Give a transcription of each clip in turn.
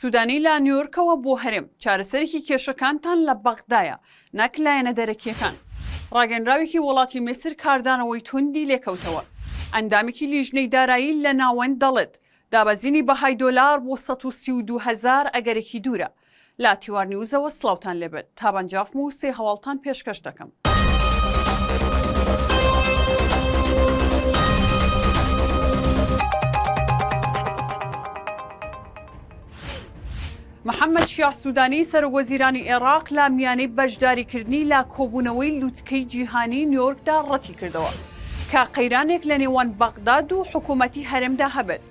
سوودانی لە نیویۆرکەوە بۆ هەرێم، چارەسەرێکی کێشەکانتان لە بەغدایە نەک لایەنە دەرەکییەکان. ڕاگەنراوێکی وڵاتی میسر کاردانەوەی توندی لێکەوتەوە. ئەندامێکی لیژنەی دارایی لە ناوەند دەڵێت، دابەزینی بەهای دۆلار بۆ 132 هەزار ئەگەرێکی دوورە. لە تیوار نیوزەوە سڵاوتان لێبێت تابان جافم و سێ هەواڵتان پێشکەش دەکەم. محەممەد شیاع سوودانی سەرۆکوەزیرانی عێراق لە میانەی بەشداریکردنی لە کۆبوونەوەی لووتکەی جیهانی نیویۆرکدا ڕەتیکردەوە کە قەیرانێک لە نێوان بەغداد و حکوومەتی هەرێمدا هەبێت.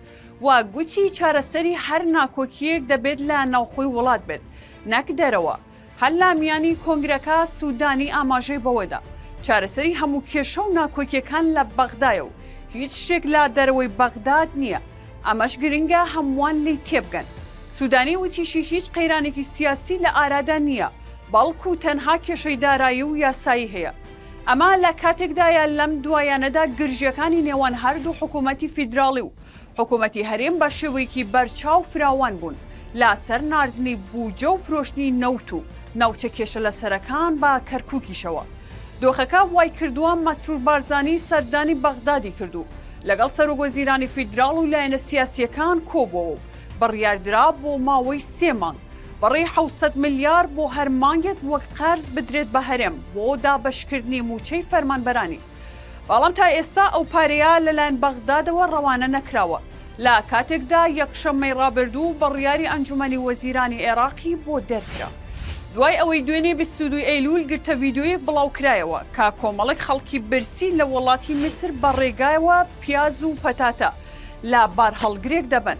و گوتی چارەسەری هەر ناکۆکییەک دەبێت لە ناوخۆی وڵات بێت نەک دەرەوە. هەر لە میانی کۆنگرەکە سودانی ئاماژەی بەوەدا، چارەسەری هەموو کێشە و ناکۆکییەکان لە بەغدایە و هیچ شتێک لە دەرەوەی بەغداد نییە، ئەمەش گرنگە هەمووان لێی تێبگەن. سودانی وتیشی هیچ قەیرانێکی سیاسی لە ئارادا نییە، بەڵکو تەنها کێشەی دارایی و یاسایی هەیە. ئەمە لە کاتێکدایە لەم دوایانەدا گرژییەکانی نێوان هەردوو حکوومەتی فیدراڵی و حکوومەتی هەرێم بە شێوەیەکی بەرچاو فراوان بوون لە سەر ناردنی بووجە و فرۆشتنی نەوت و ناوچە کێشەلەسەرەکان بە کەرکووکیشەوە. دۆخەکە وایکردووە مەسرور بارزانی سەردانی بەغدادی کرد و لەگەڵ سەرۆکوەزیرانی فیدراڵ و لایەنە سیاسییەکان کۆبووەوە و بڕیاردرا بۆ ماوەی سێ مانگ بڕی 700 ملیار بۆ هەر مانگێک وەک قەرز بدرێت بە هەرێم بۆ دابەشکردنی مووچەی فەرمانبەرانی، بەڵام تا ئێستا ئەو پارەیە لەلایەن بەغدادەوە ڕەوانە نەکراوە، لە کاتێکدا یەکشەممەی ڕابردوو بڕیاری ئەنجومەنی وەزیرانی عێراقی بۆ دەرکرا. دوای ئەوەی دوێنێ 22 ئەیلول گرتە ڤیدیۆیەک بڵاوکرایەوە کە کۆمەڵێک خەڵکی برسی لە وڵاتی میسر بە ڕێگایەوە پیاز و پەتاتە لە بارهەڵگرێک دەبەن،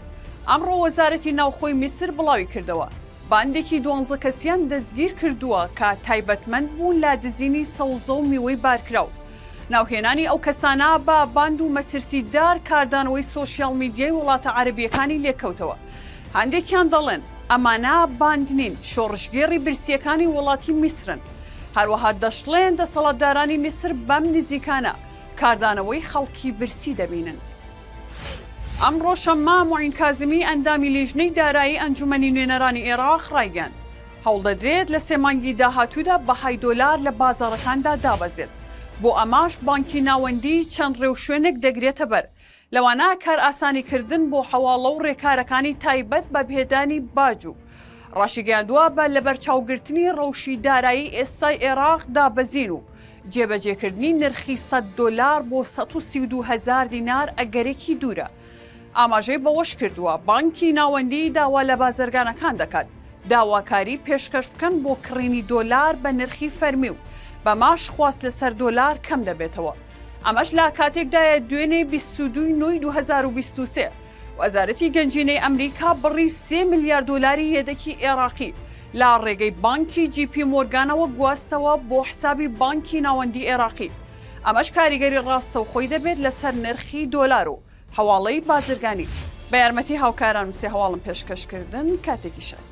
ئەمڕۆ وەزارەتی ناوخۆی میسر بڵاویکردەوە، باندێکی دوانزە کەسیان دەستگیرکردووە کە تایبەتمەند بوون لە دزینی سەوزە و میوەی بارکراو. ناوهێنانی ئەو کەسانە بە باند و مەترسیدار کاردانەوەی سۆشیال میدیای وڵاتە عەرەبییەکانی لێکەوتەوە. هەندێکیان دەڵێن، ئەمانە باند نین، شۆڕشگێڕی برسییەکانی وڵاتی میسرن. هەروەها دەشڵێن، دەسەڵاتدارانی میسر بەم نزیکانە کاردانەوەی خەڵکی برسی دەبینن. ئەمڕۆ شەممە، موعین کازمی ئەندامی لیژنەی دارایی ئەنجومەنی نوێنەرانی عێراق ڕایگەیاند، هەوڵدەدرێت لە سێ مانگی داهاتوودا بەهای دۆلار لە بازاڕەکاندا دابەزێت، بۆ ئەمەش بانکی ناوەندی چەند ڕێوشوێنێک دەگرێتەبەر، لەوانە کارئاسانیکردن بۆ حەواڵە و ڕێکارەکانی تایبەت بە پێدانی باج و ڕاشیگەیاندووە، بە لەبەرچاوگرتنی ڕەوشی دارایی ئێستای عێراق دابەزین و جێبەجێکردنی نرخی 100 دۆلار بۆ 132 هەزار دینار ئەگەرێکی دوورە. ئاماژەی بەوەشکردووە، بانکی ناوەندی داوا لە بازرگانەکان دەکات داواکاری پێشکەش بکەن بۆ کڕینی دۆلار بە نرخی فەرمی و بەماش خواست لەسەر دۆلار کەم دەبێتەوە. ئەمەش لە کاتێکدایە دوێنێ 22 نۆی 2023 وەزارەتی گەنجینەی ئەمریکا بڕی سێ ملیار دۆلاری یەدەکی عێراقی لە ڕێگەی بانکی جی پی مۆرگانەوە گواستەوە بۆ حسابی بانکی ناوەندی عێراقی، ئەمەش کاریگەری ڕاستەوخۆی دەبێت لەسەر نرخی دۆلار و حەواڵەی بازرگانی. بە یارمەتی هاوکارانم سێ هەواڵم پێشکەش کردن، کاتێکی شاد.